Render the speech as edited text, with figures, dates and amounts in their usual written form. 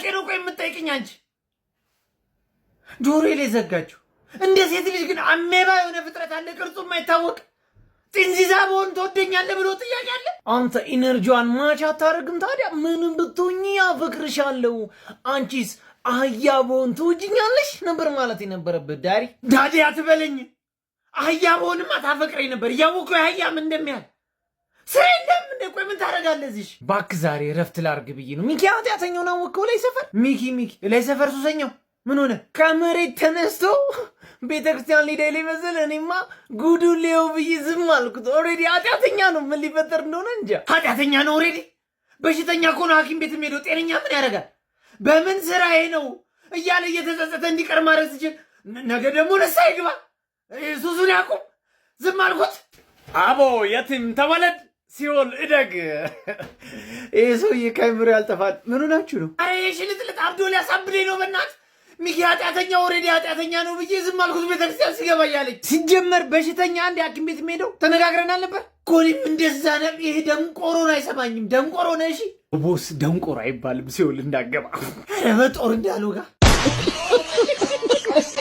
ጥያቄ ነው ቆይ የምትጠይቅኝ አንቺ? ጆሮዬ ላይ ዘጋችሁ። እንደ ሴት ልጅ ግን አሜባ የሆነ ፍጥረት አለ፣ ቅርጹ የማይታወቅ። ጥንዚዛ በሆን ትወደኛለህ ብሎ ጥያቄ አለ። አንተ energy ዋን match አታደርግም። ታዲያ ምንም ብትሆኚ አፈቅርሻለሁ፣ አንቺስ አህያ በሆን ትወጂኛለሽ ነበር ማለት የነበረበት። Daddy daddy አትበለኝ። አህያ በሆንማ ታፈቅረኝ ነበር። እያወኩ አህያ ምን እንደሚያህል ስራ የለም እንደ ቆይ ምን ታደርጋለህ እዚህ? እባክህ ዛሬ እረፍት ላድርግ ብዬ ነው። ሚኪ ኃጢአተኛውን አወቅኸው? ላይ ሰፈር ሚኪ ሚኪ ላይ ሰፈር ሱሰኛው ምን ሆነ? ከመሬት ተነስቶ ቤተክርስቲያን ሊዳ ላይ መሰለህ። እኔማ ጉዱ ሌው ብዬ ዝም አልኩት። Already ኃጢአተኛ ነው። ምን ሊፈጠር እንደሆነ እንጃ። ኃጢአተኛ ነው already። በሽተኛ እኮ ነው ሐኪም ቤት የሚሄደው። ጤነኛ ምን ያደርጋል? በምን ስራዬ ነው እያለ እየተጸጸተ እንዲቀር ማድረግ ስችል ነገ ደግሞ ንስሐ ይግባ፣ ሱሱን ያቁም። ዝም አልኩት። አቦ የትም ተወለድ ሲኦል እደግ። ይህ ሰውዬ ከአእምሮ ያልጠፋል። ምን ሆናችሁ ነው? አረ ይህ ሽልጥልጥ አብዶ ሊያሳብደኝ ነው። በእናትህ ሚኪ ኃጢአተኛ already ኃጢአተኛ ነው ብዬ ዝም አልኩት። ቤተክርስቲያን ሲገባ እያለች ሲጀመር በሽተኛ አንድ ሐኪም ቤት የሚሄደው ተነጋግረን አልነበር? እኮ እኔም እንደዛ ነው። ይሄ ደንቆሮን አይሰማኝም። ደንቆሮ ነህ። እሺ Boss፣ ደንቆሮ አይባልም ሲኦል እንዳገባ። ኧረ በጦር እንዳልወጋ።